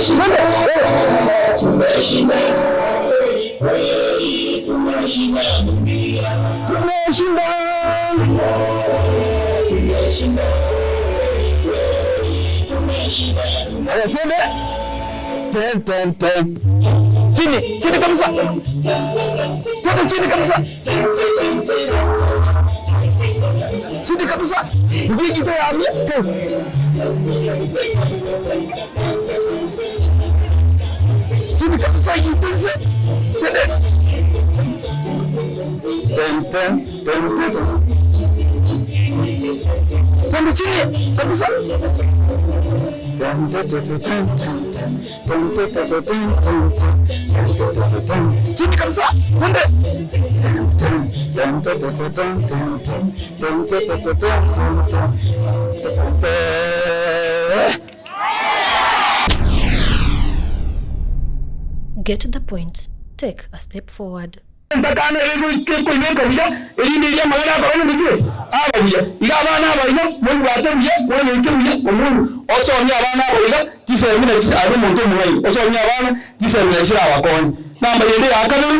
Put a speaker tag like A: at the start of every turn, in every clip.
A: Twende. Eh. Tumeshinda. Haya, twende. Ten, ten, ten. Chini, chini kabisa. Twende chini kabisa. Chini kabisa. Mgigi ya amia. Chini kabisa igitense. Twende. Ten, ten, ten, ten, ten. Twende chini kabisa. Ten, ten, ten, ten, ten, ten, ten. Ten, ten, ten, ten, ten, ten, ten. Ten, ten, ten, ten, ten. Chini kabisa. Twende. Ten, ten, ten, ten, ten, ten, ten, ten, ten. Ten, ten, ten, ten, ten, ten, ten. Ten, ten, ten.
B: Get the point. Take a step forward.
A: Entakana ere goika ekoiroka buya, erinde erio amang'ana akorwa ng'a ki? Aba buya. Iga abana aba iga, moibwate buya, mwanyoike buya, omunu osomie abana abo iga, chisemi nachi abe omonto omong'aini, osomie abana chisemi nachi chirabakonye. Namba yende ya kabere,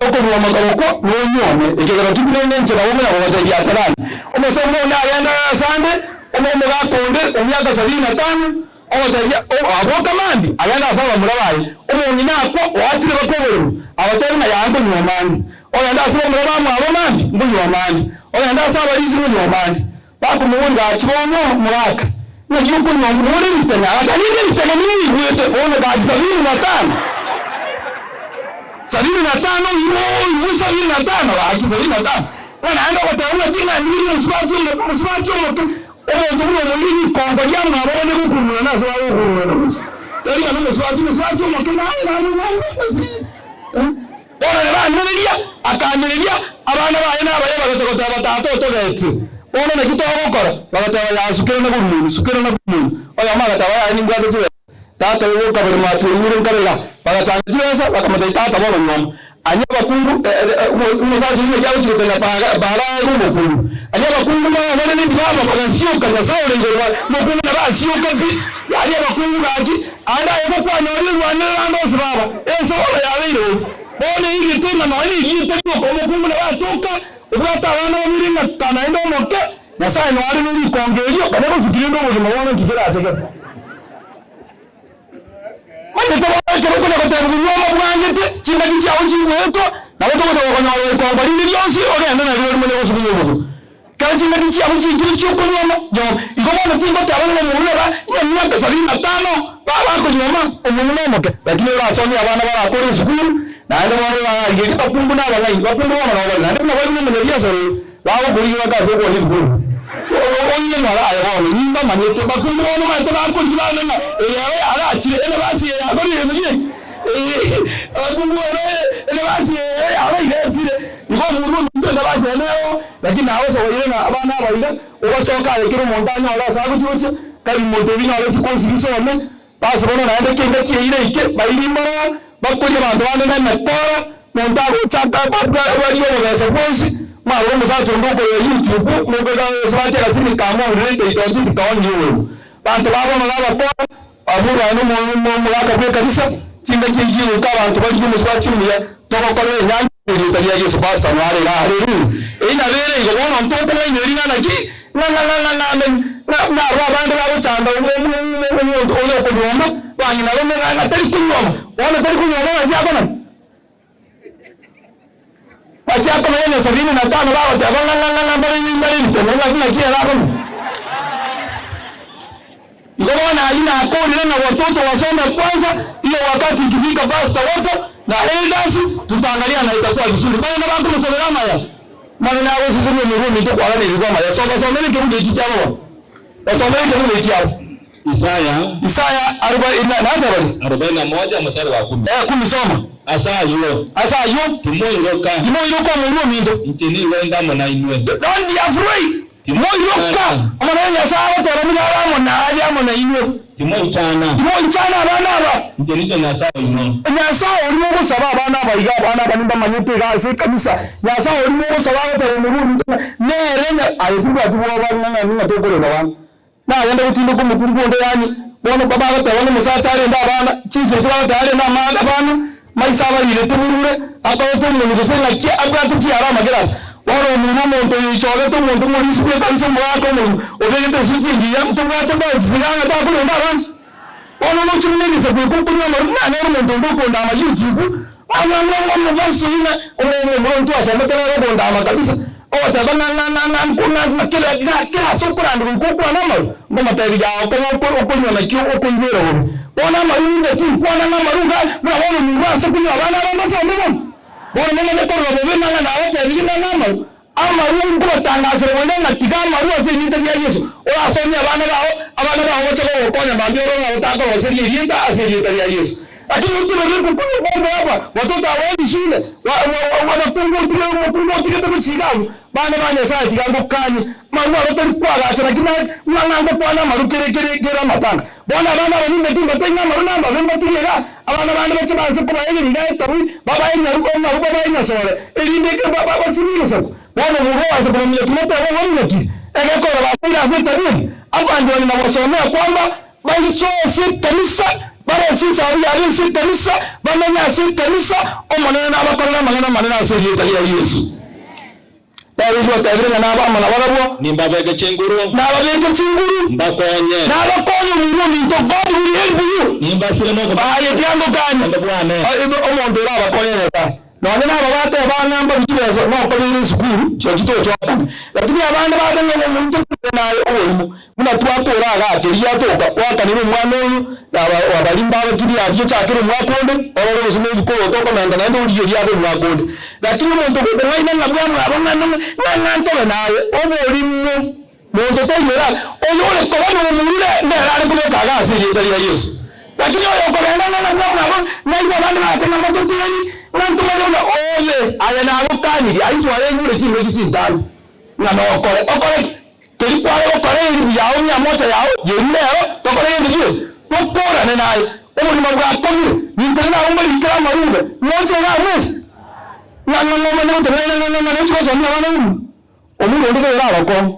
A: okorua amakoro okwo nonyuome, ekiagera ki buna inche nabo buna gogotebia atarani. Omosomi one agende asande, omo omogaka onde omiaka sabini na tano, Ogotebia, Aboka mambia, agende ase abamura baye, omong'ina akwo oatire baka oborimo, abatebie ng'a yaya nkonyuoma ande. Ogende ase bamura bamwabo mambia, nkonyuoma ande. Ogende ase abarisia nkonyuoma ande. Bakomoboria, Gaki bono mogaka, naki okonyuoma nore riteng'e? Agakana, Ninde riteng'e ning'igwete bono gaki sabini na tano. Sabini na tano oigwe oigwe sabini na tano gaki sabini na tano. Ng'a naende ogoteba ng'a ting'andirie omosubati omoke, omosubati omoke. Omonto buna omoiri rikongo riamwabo bane gokururana ase bagokururana gochia. Tari ng'a nomosubati, omosubati omoke naye naye naye gose eh. Bono nere anyereria, akanyereria, abana baye na abaye bagacha goteba, Tata otogetie, bono naki togokora? Bagateba, Yaya, sukera na borumunu, sukera na borumunu. Oyomo agateba, Yaya nimbwate chibesa. Tata oyo bw'okabere mwatwenyure nkarera. Bagachanga chibesa, bakamotebia, Tata bono nyuoma. Anya abakungu, omosacha oyio naki agochia gotenya baara aye omokungu. Anya abakungu barabare nebibaba bagasioka, Nyasae ore igoro mokungu nabo asioka pi. Yaani abakungu gaki, ande aye gokwanyorire rwanere rande onsi baba, ense bono yabeire bobe. Bono eirete ng'a nonya erieta rioka omokungu nabo atoka, obwate abana babere ng'a ka naende omoke, Nyasae noare ne rikongo erio, kanya gosukia rende obogima bono nki kerache kebe. Manyete bono ekero okonya goteba buna omobwangete, chingaki chiao nchigoetwa, nabo togocha gokonyora rikongo rinde rionsi ogende nario rimanye gosukunya obogima. Ekero chingaki chiao chiikire chi'okonyuoma, nyuoma. Igo bono tingoteba ng'a omong'ina naba ng'a emiaka sabini na tano bakonyuoma, omong'ina omoke, lakini orasomie abana barakore esukuru, naende bono orarigerie bakungu na abang'aini, bakungu bono nabo bare, naende buna bare buna omonyabiasara oyo, Bagokorigia goika ase okwonia ebikuru. Oire ng'ora aye bono, nimbamanyete. Bakungu bono omanyete bakorigia barore ng'a eye ero yarachire, enebasi eye yakorire gento ki eke? Abakungu bono enebasi eye ero yabairetire. Igo omorua ominto enebasi eye nero, lakini nagosogoire ng'a abana aba iga, ogochoka aye kera omonto anyore ase agochia gochia, tari monto oria onyore chikosi risome, basi bono naende kende kiaire eke, bairi mbaroo, bakoria abanto bande na emekora, Monto agocha arie obobesa bwonsi, mwarora omosacha onde okorera YouTube, mobeka esubati agasini kamorire etoito tikaonia oborimo. Banto ba bono nabakora, abwo baye nomogaka bw'ekanisa, chingaki echi chigoika abanto barigie omosubati omuya, togokorera enyangi erieta ria Yeso Pastor noare iga haleluya. Eyio nabo ere igo bono ntokong'aina ring'ana ki? Ng'a ng'a ng'a ng'a ng'a ng'a narwo abande bagochanda omonto oyo okonyuoma, bang'ina rome ng'a ng'a tari konyuoma, bono tari konyuoma ng'aki akomanya? Bachia komanya ng'a sabini na tano bagoteba ng'a ng'a ng'a ng'a mbare mbare ritemo ng'a ng'aki ere akomanya. Igo bono ayio nakorire ng'a watoto wasome kwanza, hiyo wakati ikifika pastor wapo na elders tutaangalia na itakuwa vizuri. Mbare nabakomosabera amaya, Omonene agosesenia omorua ominto kwaraneriigwe amaya. Soma somera ekebugu eki kiabo bono. Basomere ekebugu eki kiabo.
C: Isaya.
A: Isaya arobaini na nateba ri?
C: Arobaini na moja mstari wa kumi.
A: Eh, kumi soma.
C: Ase ayio.
A: Ase ayio.
C: Timoiroka.
A: Timoiroka omorua ominto.
C: Inche nigo inde amo nainwe.
A: Don't be afraid. Timoiroka. Omonene Nyasae agoteba buna are amo naye amo nainwe.
C: Timoichana.
A: Timoichana abana aba.
C: Inche ninche Nyasae oino.
A: Nyasae oria mogosaba abana aba iga, abana aba nimbamanyete iga ase ekanisa, Nyasae oria mogosaba agoteba omorua ominto ng'a nere nya aye tibwati bwoba ng'a ng'a tokorenda abana. Nagenda gotindeka omokungu onde yaani. Bono bagoteba ng'a omosacha arende abana, chinsa echio bagoteba arende ama abana, maiso abarirete burure, akorete omonu gose ng'aki abwate chiara amagerasi. Bono omurwe omonto oyo oichogete omonto omorisia bw'ekanisa omogaka omorimo, obegete esuti engiya, ntobwate doubts iga ng'a takorenda abana. Bono nochie buna egesaku eke okonywa amarwa, nanyore omonto onde okondama YouTube, ng'a ng'a ng'a ng'a omopastor oyio ng'a omo omomura oyio twasomete nere okondama kabisa, ogoteba ng'a ng'a ng'a ng'a nko ng'a ng'a kera ng'a kera ase okoranda goika okwane amarwa, nkomotebi yaa okoba oko okonywa nakio okoigwera bobe. Bono amarwa ninde tinkwana ng'a amarwa iga buna bono omurwa ase konywa abana aba mbasome bono. Bono momanye korora bobe ng'a ng'a nabatebirie ng'a ng'a amarwa. Amarwa nkobatangasera boigo ng'a tiga amarwa ase erieta ria Yeso, orasomie abana bao, abana bao bache kogokonya mambia orore ng'a otakoroseria erieta ase erieta ria Yeso. Lakini otiberere kokunywa pombe hapa, watoto hawaendi shule, abakungu otige omokungu otigete gochia iga abwo, bana ba Nyasaye tiga ngokanie, amarwa aro tari koagacha naki na ng'a ng'a ngokwana amarwa kere kere kere amatanga. Bono abana aba nimbe timbatebia ng'a amarwa namabe mbatige iga, abana bande bache banse kobaegeria iga etabu, babae nyaru amaru babae nyasore, erinde eke ba ba basibie egesaku. Bono omorwa oanse kobaminyokia motebe obaminyokirie, egekora basoire ase etabu eye, abanto na gosomea kwamba baichoe ase ekanisa, barosie esabu yabo ase ekanisa, bamenye ase ekanisa, Omonene nabakorere amang'ana amanene ase erieta ria Yeso. Nere oyio otebire ng'a nabe amo nabarabwo.
C: Nimbabeke chinguru.
A: Nababeke chinguru.
C: Mbakonye.
A: Nabakonye omorua ominto, God will help you.
C: Nimbasire nokoba.
A: Aye tiangokanya.
C: Obobe bwane.
A: Omonto orabakonye Nyasaye. Nonye naba bateba ng'a mbaru chibesa nokobeire esukuru chirochio tochokane. Lakini abande bateba ng'a omonto naye oborimo. Buna twakora igaa keria yatoka, gwakanire omwana oyo, na abaria mbabakiri abio chakera omwaka onde, orore gose nebikoroto okomenta naende origerie abe omwaka onde. Lakini omonto gokong'aina ng'a bwamwabo ng'a ng'a ng'a ntobe naye, oborimo, monto taiyo ora oyore koba nomorure nere are kobeka iga ase erieta ria Yeso. Lakini oyo okogenda ng'a ng'a bwamwabo, naigwe abande bagoteba ng'a mbatotieni, ng'a ntomanye buna obe, aye nagokanirie, ayio twarenyure chingaki chintambe, ng'a nokore, okore ki? Keri kware gokora eribu yao miamocha yao yerure ero, tokore gento ki? Tokorane naye. Obogima bwakong'ire, nintere nabo mbarikere amarube, moche igaa mwensi. Ng'a ng'a ng'a omanye gotong'aina ng'a ng'a ng'a nochie gosomia abana buna omorwoti onde toyore abakongu.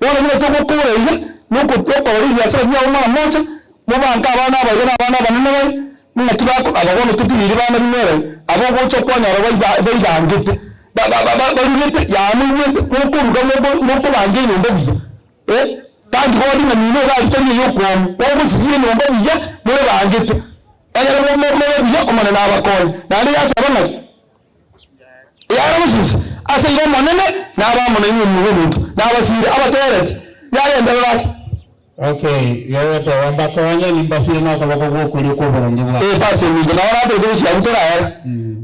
A: Bono buna togokora iga, noko okorora ebiasara biao mara mocha, mobange abana abaiga na abana abanene bare, Naki bako aba bono totigeiri bana bimere, aba ogocha kwanyora baiba baibangete, ba ba ba barugete, yaa moigwete, mokoruga moko mokobanga enyomba buya, eh, thank God ng'a mino iga aria tari eyokwoma, mogosibia enyomba buya, moebangete, egere mo mo mobe buya Omonene abakonye. Naende yateba ng'aki? Yare gosusa, ase igo Omonene nabe amo nainwe omurwe omonto, nabasiire abateereti. Yagenderera ake.
C: Okay, gegoteba mbakonye, nimbasire nokoboko gw'okorio kw'oboronge bwane.
A: Eh, pastor ominto nabo natebete gochia abwo toraera.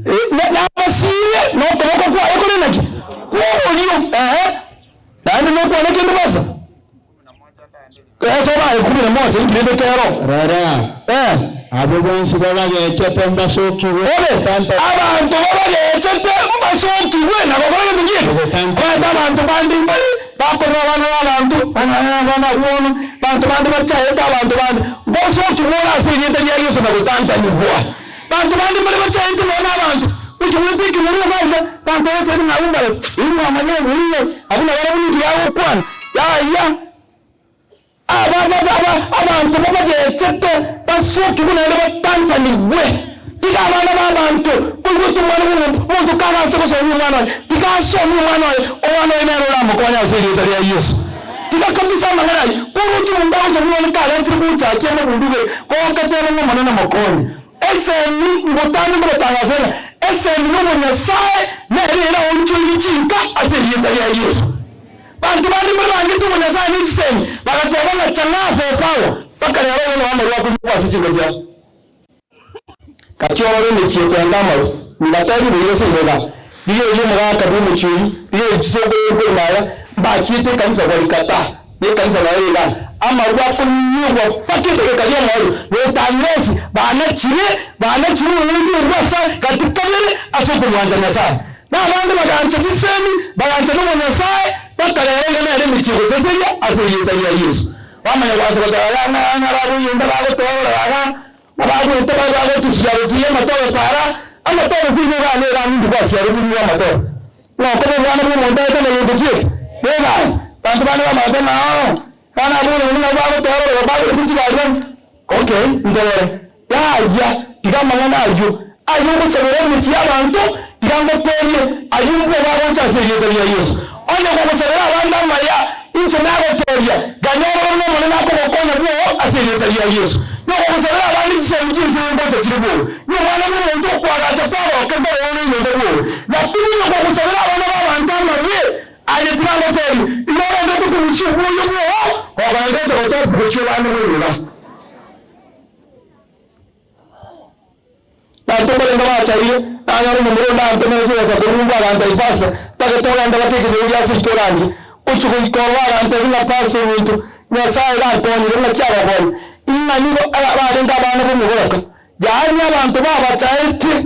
A: Eh, na- nabasiire nokoboko kwaye kore naki? Kw'oborio. Ehe. Naende nokwane kende pastor? Esoba aye kumi na moja inki rende kero?
C: Rora,
A: Eh.
C: abwo bonsi babagechete mbasokigwe
A: Obe,
C: gotanta-
A: abanto babagechete mbasokigwe na gokora gento ki? Omanyete abanto bande mbare bakorora abana b'abanto, abana abwo bono, abanto bande bachaete abanto bande, mbosokigwe ore ase erieta ria Yeso na gotantanigwa. Banto bande mbare bachaete nonya na abanto, gochia goeta ekenyoro iga iga, abanto bachaete ng'a abwo mbare, oyio mwamanya oyio ng'a abwo nabarabwo ninki bagokwana, yaya. Aba aba aba abanto babagechete basokigwe naende batantanigwe. Tiga abana b'abanto koigwete omwana bw'omonto, omonto kagaste gosomia omwana oye, tiga asomie omwana oye, omwana oye nere oramokonye ase erieta ria Yeso. Tiga kabisa amang'ana ayio, koroche omonto agosomia omwana karentire gochakia amabunduki aye, goka teba ng'a Omonene mokonye. Esemi ngotambe ngobatangasere ng'a esemi nobonyasae nere eraonchorie chinka ase erieta ria Yeso. Banto bande mbare bangete obonyasae ne chisemi, bagateba ng'a chang'aa for power, bakarera obono bw'amarwa akonywa ase chinka chiabo. Gachia orore emechie ekwenda amaru, mbatebi boigo ase inwe iga, Rigereria omogaka bw'omochie oyio, rigereria chisokoro ere korwa aya, mbachiete ekanisa gwarikata, na ekanisa nayo ere igaa, amaru akonyunyugwa mpaka edageka y'omoerio, na otang'esi banachire, banachire oboronge obwo ase gati kabere ase okomwancha Nyasae. Na abande bagancha chisemi, bagancha nobonyasae, bakarera iga nere emechie egoseseria ase erieta ria Yeso. Bamanya goansa goteba, Ng'a ng'a ng'a bagoyenda bagotoorora iga, Abagoeta baye bagotusia gotiga amatobe para, amatobe ase igo egani egani indi gwasiarokerigwe amatobe. Ng'a okoba obwana bw'omonto aete na gento ki eke? Negari. Banto bande bamanyete ng'a oo, abana abwo nabo bagotoorora bagoeta chigari bari. Okay, ntobore. Yaya, tiga amang'ana ayio. Aye ogosabera emechie y'abanto, tiga ngotebie, ayio mbwe bagocha ase erieta ria Yeso. Onye kogosabera abande amaya, inche nagotebia, ganya orore buna Omonene akogokonya bwoo ase erieta ria Yeso. Nogogosabera abande chisemi chi'ense eye ngocha chire bwoo, nomwana bw'omonto okoagacha kwagoke nkore ore enyomba bwoo. Lakini onye kogosabera abana b'abanto amabe, aye tiga ngotebie, igo ogendete korusia obwoyo bwoo, ogendete gotoka gochia obande boiroka. Abanto mbarenge bachaire, nanyora omomura onde antomere chibesa korwa ng'umbu agantebia, Pastor, ntagete ogende gati ekenyoro gia seito orangie. Gochia goika ororo agantebia ng'a Pastor ominto, Nyasaye gankonyire ng'aki agokonya. Ing'a nigo barenge abana b'omogoroka, yaani abanto babachaetie.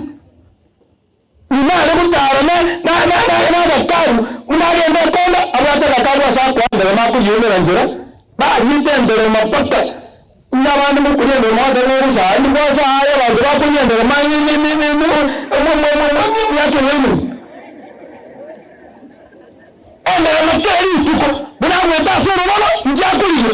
A: Nimare gotara nagakabu, buna agende ekonda, abwate agakabu ase akoa enderema akoyiomera nchera, bariete enderema mpaka inwe abande mokoria enderema ogoteba ng'a ogosaaya, indi gwasaaya abanto bakoria enderema emiaka eye ime. Enderema kera rituko, buna agoeta ase oroboro, inki akorigia?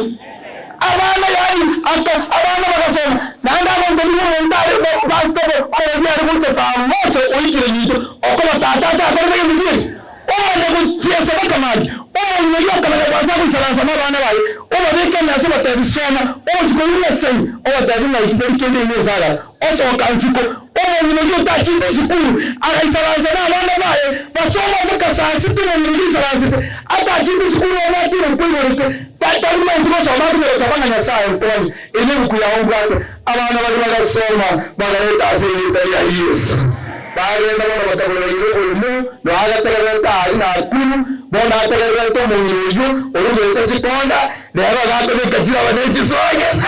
A: Abana yaani aka abana bagasoma, naende abanto nigo omonto are pastor omorobia are gocha saa moja oikire nyito, okoba tata atakorete gento ki eke? Omanya gochiesa baka mambia, omong'ina oyio akamanya kwansa agoisaransa na abana baye, obabeka emesa obatebi soma, ogochia koirwa esegi, obatebi ng'a eki tari kende inwe esagara. Osoka nsiko, omong'ina oyio otachete esukuru agaisaransa nabana baye, basoma mpaka saa sita omong'ina oyio oisaransete atachete esukuru obwate ebuku aigorete tari maeti gosoma akonyora goteba ng'a Nyasaye nkonye eri nebuku yao mbwate. Abana baria bagasoma bagareta ase erieta ria Yesu. Bagenda bono bakagorera ira oborimo, nonya agategererete aria Nakuru, bono ategererete omong'ina oyio orugerete chikonda, Rero gakobeka chiraba ne chisogisi.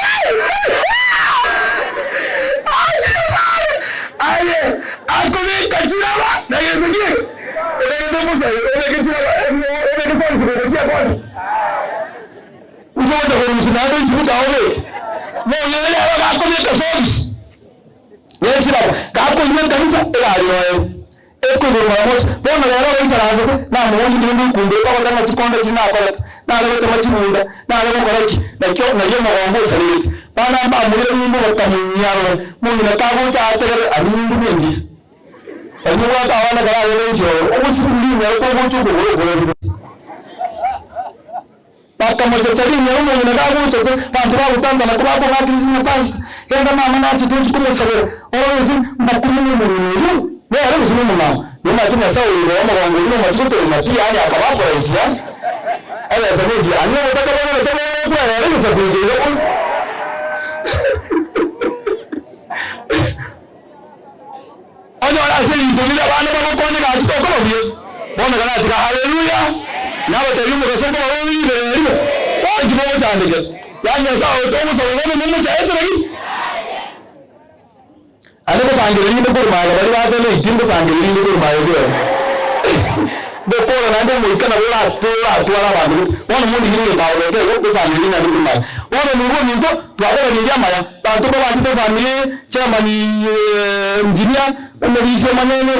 A: Aye akobeka chiraba na gento ki? Obegete omosae, obeke chiraba, obeke sogisi gogochia kona. Ugocha korusia naende oisuguta obeke. Nonya rero gakobeka sogisi ne chiraba, gakoirwa ekanisa egari noyo. Ekoigoro mara mocha. Bono rero oisaransete, namogochete rende oikumbe, ogoteba ng'a chikonda chiria nakorete, nare gotema chibunda, nare gokora ki, nakio nario omogongo oisarerete. Bana mbamoira nyimbo bakamonyia arore, mong'ina kagocha ategerere, aria nyimbo nengiya. Oyio obwate abana ekero agenda gochia ororo, ogosibwa rinyaro kogocha okogoro okorerete. Bakamochecha rinyaro omong'ina gagocha kwe banto bagotantana kobakong'akera ase ng'a pastor, genda mama nachete ochie komosabera orore gose mbakumie nomong'ina oyio, nere gose nomong'ao. Nomanyete Nyasaye oyo igoro omogongo oria nomachie gotoroma pi yaani akaba upright yaani ebesa nengiya yaani obotaka bogorete bogokwerera egesaku eke iga bono. Onyore ase ebinto biria abande bagokonya gaki tokoba buya. Bono karatiga Haleluya! Nabateebie omogaso nkobarore riberera ribe. Bono inki mogochandekera? Yaani Nyasae oyo togosaba bono momochaete lakini? Ande ngosangereria inde korwa magega baria bacha late ngosangereria inde korwa magega kera Ngokora naende omoika nabo oratware abanto gete. Bono mondigie egento agobeka igo ngosangereria naende korwa magega. Bono omorwa ominto twakoraneirie amaya. Abanto mbabanchete efamiri eye, chairman engineer, omorisia omonyene,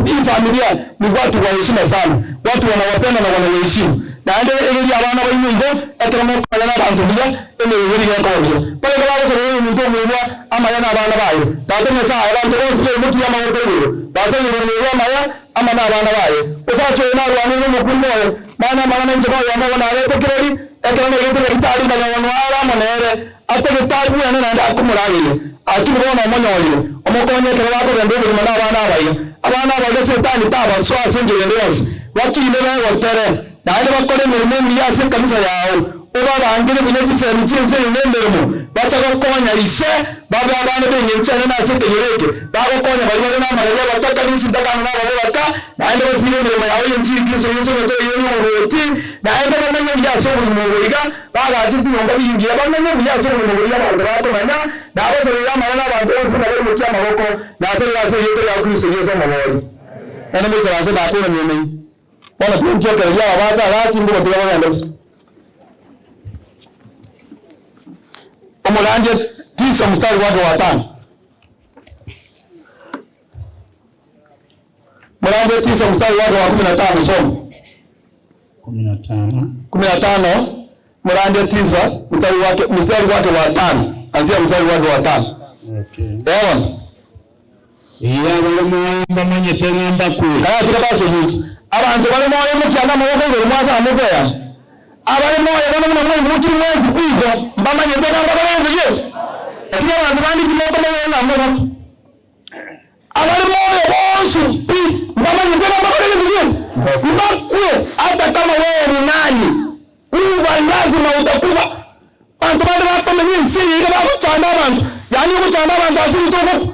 A: hii familia ni watu wa heshima sana, watu wanawapenda na wanawaheshimu. Naende egerie abana baino igo, ekero mokomenya na abanto buya, emeremo nigo ekoba buya. Barenge bagosabera oyominto omorua amaya na abana baye. Tata Nyasae, abanto bonsi baimokirie amaboko igoro, basabire omorua amaya amo na abana baye. Osacha oyo narwanire nomokungu oye, manya amang'ana inche noyomo obo narete kirori, ekero naigete nyagetari nkanyora noare amo nere. Atagete agwene naende akomorageria, Lakini bono omonyorire, omokonye ekero bakogenda obogima nabana abaiga. Abana abaiga Setani tabasoa ase enchera ende yonsi, bakine begotere, naende bakore emeremo emiya ase ekanisa yao. Obabangere buya chisemi chi'ense eye nemeremo, bacha gokonya ise, babe abana b'engencho enene ase ekenyoro eke, bagokonya baria bare namagari abataka ne chintakana na ababoraka, naende basire emeremo yao y'enchiri Kristo Yeso omotoeire oboruoti, naende bamenye buya ase obogima obo iga. Bagache chinyomba chingiya, bamenye buya ase oborimo boria abanto bakomanya, na abasareire amaya na abanto bonsi buna baimokia amaboko, nasabire ase erieta ria Kristo Yeso Omobori. Naende moisaranse nakwerania omenyi. Bono tinkiokereria aba bache agaki nkobatiga bagende bosa. Omorandia tisa mstari wake wa tano. Morandia tisa mstari wake wa kumi na tano soma.
C: 15.
A: 15, Morandia tisa, mstari wake, mstari wake wa tano. Anzia mstari wake wa tano.
C: Okay.
A: Ee bono.
C: Ee, abare moyo mbamanyete ng'a mbakwe.
A: Kayatire base ominto, abanto bare moyo mokianda amaboko igoro mwase amo okoyama. Abare moyo bono buna mwaimokirie mwensi pi igo, mbamanyete ng'a mbakore gento ki? Lakini abanto bande timokomanya ng'a mbabakwe. Abare moyo bonsi pi mbamanyete ng'a mbakore gento ki? Mbakwe. Hata kama wewe ni nani, kufa lazima utakufa. Abanto bande bakomenya ense eye iga bagochanda abanto, yaani ogochanda abanto ase ebinto ogokwa.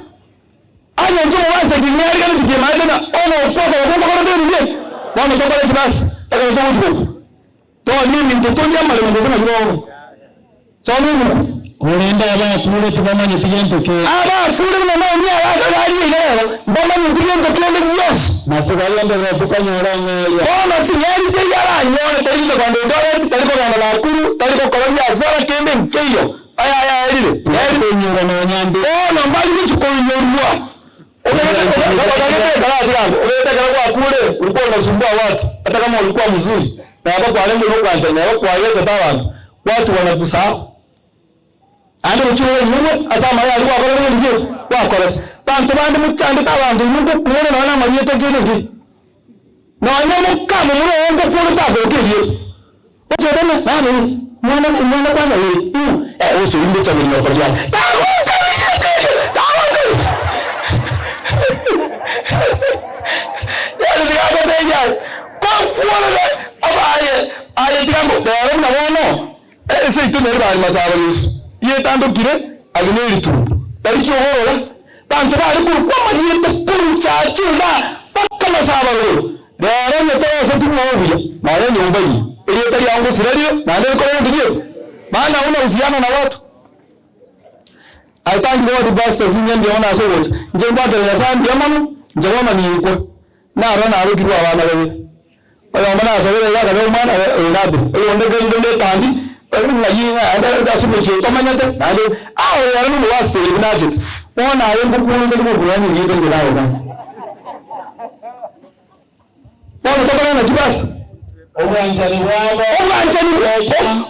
A: Aye inche omobasi ting'ariganeti kimaete ng'a ogokwa korokwo nkokorete ebinto ebi, bono tokore ki basi ekero togochia gokwa? Torie ebinto, torie amaremo gose naki bono. Soma ebuku.
C: Korende abakure tibamanyeti gento kende.
A: Abakure buna Naomi aria iga rero, mbamanyeti gento kende gionsi.
C: Na tibagenderereti konyora eng'eria.
A: Bono ting'eri teiyo aranyore, tari gocha kogenda Eldoret, tari kogenda Nakuru, tari gokora biasara kende nkeiyo. Aya ayaerire,
C: Tibari koinyora nonya mbe.
A: Bono mbari gochia koinyorwa. Obegete ekero atiga abwo, obegete ekero gwakure, ulikuwa unasumbua watu, hata kama ulikuwa mzuri, neba kwarenge nobwanchani, neba kwagechete abanto, watu wanakusahau. Naende gochia oinyorwe ase amaya aria gwakorete gento ki? Gwakorete. Banto bande mochandete abanto inwe ngokuure nonya na amarieta kende ki? Nonya mokamomura oo ngokuure takoroka erieta. Ochete ng'a nani oyo? Mwana mwana kwanza oyo ing'o? Eh, gose oyio mbecha bori nyoko riane. Tagoka erieta erio, tagoka Yeso tiga agotebia aye, konkworere abaye aye tiga ngo rero buna bono, ase intwe nere bare masaba Yeso, rietandokire aye ne eritumbo, tari ki ogorora? Banto bare korokwa amarieta korwa chache igaa mpaka masaba rogoro. Rero onye toroseti buna obuya, nonya enyomba eyio, erieta riao ngosira rire, naende rikore gento ki? Maana hauna uhusiano na watu. I thank God pastor sinye mbuya mono ase ogocha. Inche ngwakera Nyasaye mbuya mono, inche bono ninkwe. Naro narokirwe abana babere. Oyomo nasabire iga akabe omwana oyo nabire, oyonde kende onde ekambi, ng'ai ng'a ase omochie oyo tomanyete, naende ah oyo ere nomowasito oyo buna achete. Bono aye ngokuure ntari gokurwania erieta inche naye bana. Bono tokore naki pastor?
C: Obwanchani bwabo
A: Obwanchani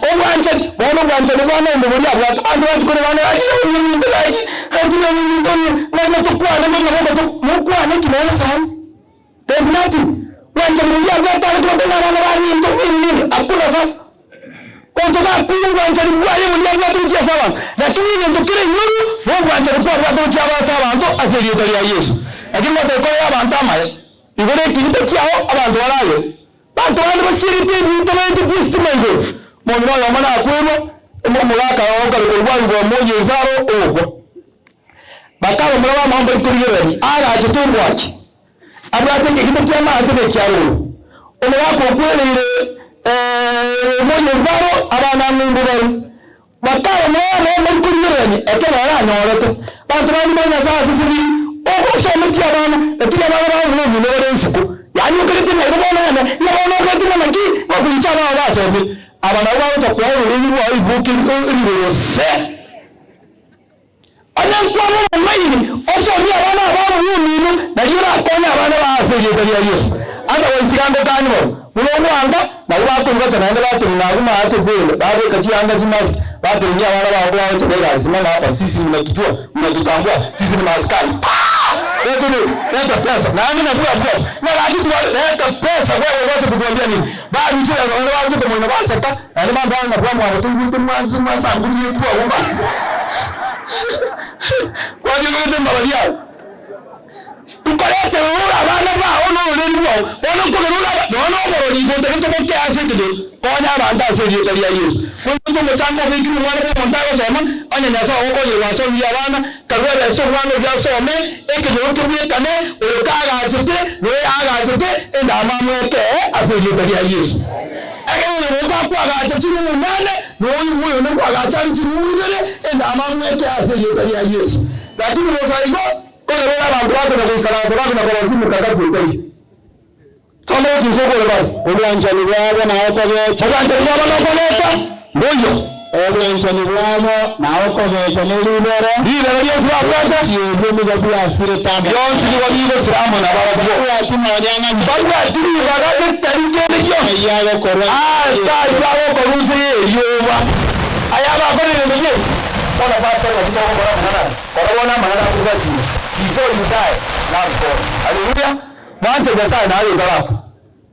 A: obwanchani bono obwanchani bwane onde boria abwate abanto banche korebana gaki na oyo ominto gaki gaki na oyo ominto oyo ng'a tokwane ng'a mokwane ki nonya sayi. There is nothing. Bwanchani boria abwate are koba ng'a abana baminto nini nini, hakuna sasa. Omonto gakure obwanchani bwaye boria abwate gochia ase abanto, lakini egento kere igoro nobwanchani kwabwate gochia ase abanto ase erieta ria Yeso. Lakini goteba korere abanto amaya, igoro ekegita kiao abanto baragere. Abanto bande basierete ebinto baetetie esitima igoro. Omong'ina oyomo nakwerwa, omogaka okare korwa bwangwe bwa Moyefaro ogokwa. Bakabamura bamwabo mbari korigererania, aagachete orwaki, abwate ekegita ki'amaate na ekia rogoro. Omogaka okwereire omoyefaro abana ng'umbu bare. Bakabamura bamwabo mbari korigererania ekero ere anyorete. Abanto bande mbare Nyasae asesenirie, osometie abana, lakini abana bao buna omino bare isiko. Yaani okerete ng'a igo bono ng'a ng'a bono okerete ng'a naki ng'a okogicha abana basomire. Aba nabwo bagocha koa ororimi rwao riboke riroro se. Onye nkwaba omong'aini, osomie abana abamura omino, nario orakonye abana bao ase erieta ria Yeso. Otherwise tiga ngokanie bono, buna ogwanga, nabwo bakoibacha naende batenena agwo maate kweri, babeka chianga chimask, batenenia abana bao kobagocha begari simama hapa sisi mnatujua, mnatutambua, sisi ni maaskari. Aah! Leta nini? Leta pesa. Naende nabwo abwo abwo, ng'a gaki twa leta pesa wewe wacha kutuambia nini? Baruchire naende bagocha komoina baseka. Naende mambia ng'a bwamwabo toigwete mwanse mwasangurugetwe agwo mba kwariogete mbarabwo abo. Nkorete rore abana bao na ororeri bwao, bono nkogera ore aba nonya noborori igo otagete gokea ase ekenyoro, konya abanto ase erieta ria Yeso. Korende omochango obekirwe omwana bw'omonto agosoma, onye Nyasae ogokonye gwasomirie abana, karue ebesa omwana oyio asome, ekenyoro kebwekane, oyo kagachete, na oyo agachete, endamwamu ekee ase erieta ria Yeso. Ekero oyomonto akoagacha chirumu inane, na oyo oyonde nkoagacha are chirumu ibere, endamwamu ekee ase erieta ria Yeso. Lakini bosa igo, kore rero abanto bakonya goikaransa bakonya korosia emekakati etaiyo. Soma gochia inse okore basi.
C: Obwanchani bwabo na okogecha.
A: Obwanchani bwabo na okogecha mboiyo.
C: Obwanchani bwabo na okogecha ne ribero.
A: Ribero rionsi babwate.
C: Bionsi ebio nigo biasirete amo.
A: Bionsi nigo bigosira amo nabarabwo.
C: Mbabwati nonya ng'a.
A: Mbabwati ribaga ritari kende gionsi.
C: Ayio agokorwa.
A: Ase ayio agokorwa inse y'erioba. Aya abakorire ebinto bionsi. Bono pastor naki togokora amang'ana aya? Kora bono amang'ana akobwatia before you die, love God. Hallelujah! Mwanche Nyasaye naye otarakwa.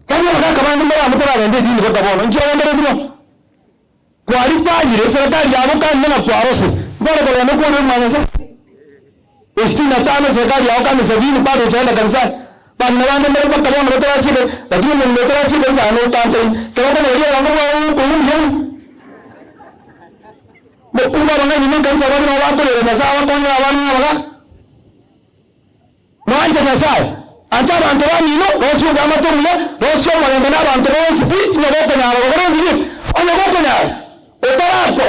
A: Yaani abagaka bande mbare amo toragende edini mpaka bono, inki ogendereti bono? Kwaritayire, eserekari yagokanire na kwarosire, mbare kogenda okore omwana Nyasaye? Sitini na tano serikali yagokanire sabini bado hujaenda kanisani. Bang'ina bande mbare mpaka bono batarachia ekanisa, lakini omong'ina otarachia ekanisa aye notantaine. Ekero okonyoria obwango bwao okoigwa mbuya mono. Mokungu abang'aini na ekanisa bare nabo bakorera Nyasaye abakonyere abana na abagaka. Mwanche Nyasaye, ancha abanto bamino, rosia obwamate obuya, rosia omorembe na abanto bonsi pi, inwe gokonyara gokora ebibe. Onye gokonyara, otarakwa,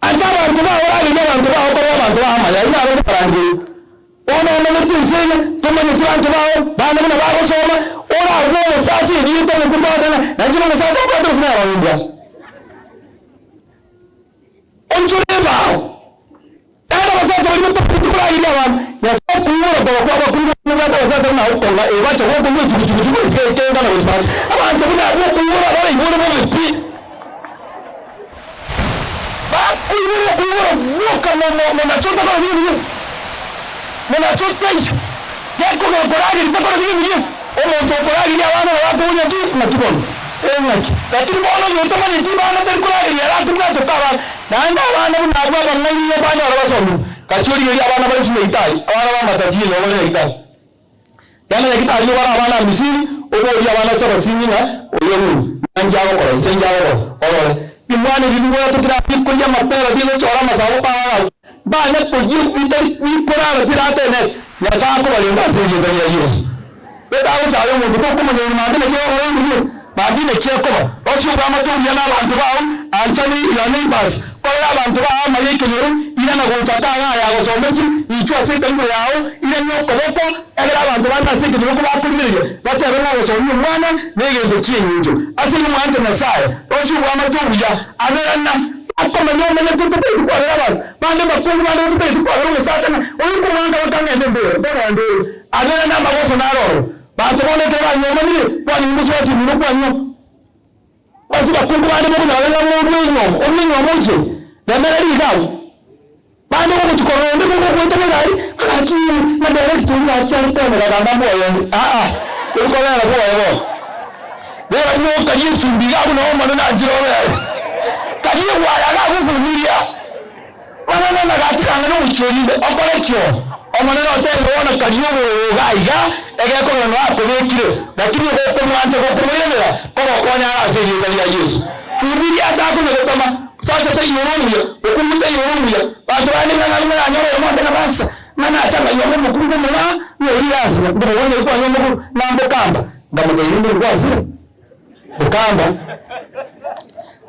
A: ancha abanto bao, rageria abanto bao korwa abanto bao amaya, ayio naro okobarangeria. Bono omanyete ense eye, tomanyeti banto bao, bande buna bagosoma, orarue omosacha erieta omokungu agoteba ng'a nainche nomosacha mbwate gose naro nimbwate. Onchore ebao. Naende abasacha baria batabwati korageria abanto, Nyasae okoibora korwa kw'abakungu bobwate abasacha buna okonga ebacha gokonywa echugu-chugu-chugu ekenga na gochia bande. Abanto buna abwo okoibora baraibore bobe pi. Bakoibora okoibora gwoka monacho otakora gento gento. Monacho taiyo. Gekogera korageria takora gento gento. Omonto okorageria abana nabo akoboria ki? Ng'aki bono? Ee ng'aki? Lakini bono oyo otamanyeti bana tari korageria ere atobwate abana. Naende abana buna abwo abang'aini nigo banyora basomigwe. Gachia origereria abana bare chinyagitari, abana b'amatatiri nigo bare nyagitari. Genda nyagitari nigo bare abana amisiri, oborie abana ase abasinyi ng'a oyo ng'o, ng'a nki agokora, gose nki agokora, orore. Bimwana ebi bibwatokire ase bikoria amapera bigochora amasabo kwabagacha, mbanya koria bitari bikorara biratenene. Nyasae akobarenda ase erieta ria Yeso. Getagochaya omonto tokomanya igoro mambia naki egokora ebibe, mambia naki ekoba. Rosia obwamate obuya nabanto bao, ancha your neighbours, korera abanto bao amaya ekenyoro, irana gocha aka iga aya agosometie, inchwe ase ekanisa yao, irania okoboko, egere abanto bande ase ekenyoro kobakorigereria, batebe ng'a ogosomia omwana negento ki'engencho. Ase igo mwanche Nyasae, rosia obwamate obuya, aberana. Okomanya omanyete otataeti kwabera abanto bande abakungu bande batataeti kwabera omosacha ng'a oyo okomwanka bakang'ende embera, ntogende ere. Abere namagoso naro ororo. Banto bono ekero banywomanire, kwanywa omosubati omino kwanywa. Ase bakungu bande bokonyora ng'a morue enywomo, orue enywomo ochie, remereria iga abwo. Bande bogochia korora onde bogogoeta negari, ng'aki ng'a director oyio gaki are konyora gamba mbwoye onde. Aa, tori kobera bwoye bono. Bera buna okaria echumbi iga abwo noo Omonene anchire obere. Karia egwaya iga abwo vumilia. Mang'ana na gati kang'ana omochie orinde okore ki oo? Omonene otebire bono karia obororo iga aiga, egekogera noe akobekire, lakini ogokomwancha gokomoiranera, kogokonya are ase erieta ria Yeso. Vumilia atakonya gotama, sacha taiyo ore omuya, mokungu taiyo ore omuya, banto bande ng'a ng'a ng'anyore oyomo ande ng'a basa, ng'a nacha ng'ayia omokungu omong'aa, ng'a oria asira, nkomoboria naki kwanywa omoguru, ng'a mbokamba, nkamotebia rende nkwasire. Bokamba,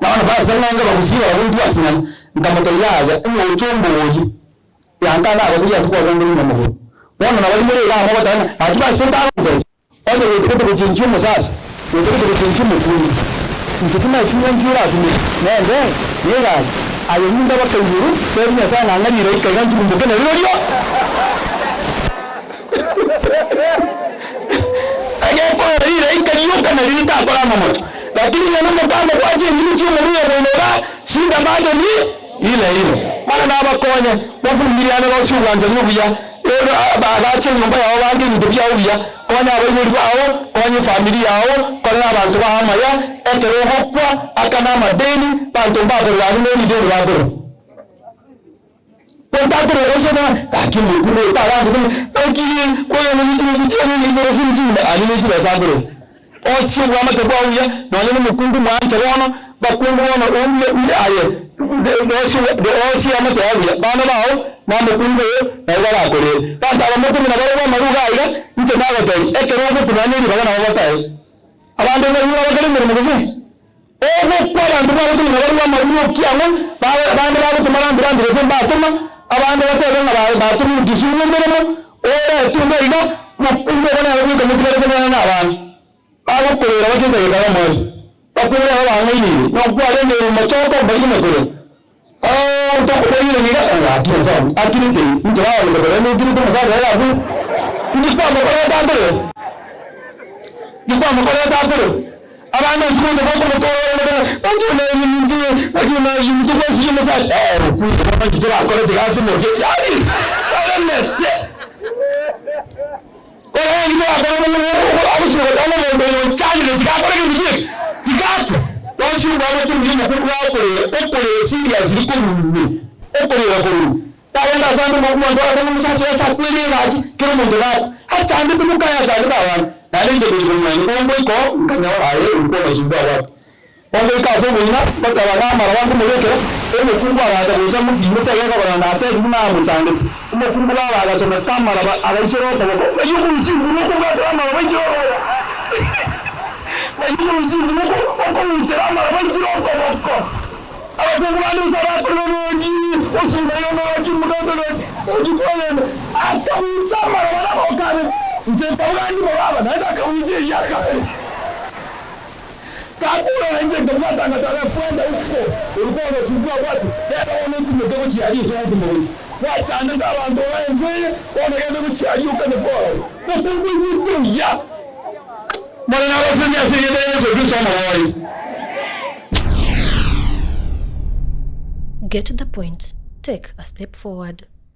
A: bono pastor ng'a bagusii barabwo ntwasinana, nkamotebia yaya, ng'a oche omborie, yanka nagotebi ase kwabongire ng'a omogoro. Bono nabo rimore iga amo ogoteba ng'a gaki pastor otagontebia, onye goetete gochenchia omosacha, goetete gochenchia omokungu, inche timanyeti ng'a nki oratumeke, nende, na egari, aye runda baka igoro, tebi Nyasaye ng'a ng'a riroika iga nturumboke narirorio. Egekorera rilaika rioka nario ritakore amamocho, lakini ng'a nomokanda gwa chinguru chi'omoruya bw'oino iga, shinda bado ni ile ile. Bono nabakonye, bafumiriane rosie obwanchani obuya, erio baagache enyomba yao bange ebinto biao buya, konya abaibori bao, konya efamiri yao, korera abanto bao amaya, ekero ogokwa, akana amadeni, banto mbakorera abwo nerideni bakorera. Otakorora gose ng'a gaki omokuru oyo taranchete ng'a naki kwegena chibesa chiane chisere siri chinde aye ne chibesa akorora. Osie obwamate bwao buya nonye na omokungu mwanche bono, bakungu bono oumie uye aye rosie rosie eamate yao buya, bana bao na omokungu oyo nabo barakorere. Abanto aba mokomi nabarobwo amarwa iga aiga, inche nagotebia, ekero ogotuma ne ribaga nabo batae. Abanto mbarabwo bakore emeremo gose? Ogokwa abanto bagotumia barabwo amarwa okiang'o, abande bagotoma rambi rambi gose mbatoma, abande batebe ng'a batomire Kisumu emeremo, oretwe iga iga, mokungu obo nere bweka motigare konyana na abana. Bagokorera bachete egeka y'omoerio. Bakure aba bang'ainire, nokwarenge mochoko mbarigwe na korera. Tokoboire iga, gaki Nyasae one, akirete, inche bagocha korera ninkirete omosacha oye abwo, inki kwamokorete akorere? Inki kwamokorete akorere? Abande ase gocha bakomotoora bakomotebia, Gaki onaye ominto oye, gaki onaye ominto gwasiria omosacha. Ere okuure bono inche torakore tiga atimoke. Yaani baremete. Orenge torakore agosibwa gotanga omonto oyo ochandire tiga akore gento ki? Tiga akwe. Bonsi obwabwate obuya omokungu gakorera, okorera seriously korwa ime, okorera korwa ime. Tagenda ase ande omokungu omonto aratebe omosacha oye ase akwere egaki, kera omonto gakwa. Achandete mokaye achandete abana. Naende inche gochia komanya nigo ngoika oo, nkanyora aye orikwo amasumbwa abwate. Ongoika ase oboina, ngoteba namaraba nkomobekera, omokungu agacha gocha mobimete egekogera natebiwu namochandete. Omokungu baba agasomeka amaraba agaichora okoboko, ng'ai okorusia embura okobwatera amaraba aichire okoboko? Ng'ai okorusia embura okobuchera amaraba aichire okoboko? Abakungu bande gose abakorire oboki, osunga iga ng'aki omogaka gaki, gaki kwagenda, akabucha amaraba naboko abe, inche nkabuga ndimo baba, naende akabucha eria kabere. Gakorora inche nkabwata ngateba, Kwenda uko, orikwo ogosumbua gwatu, genda bono otimoke gochia aria ase ogotimoka gochia. Gwachandete abanto ba ense eye, bono genda gochia aria okanye korora. Mokungu oigwete buya. More nabasemi ase erieta ria Yeso Kristo omoboria.
B: Get the point, take a step forward.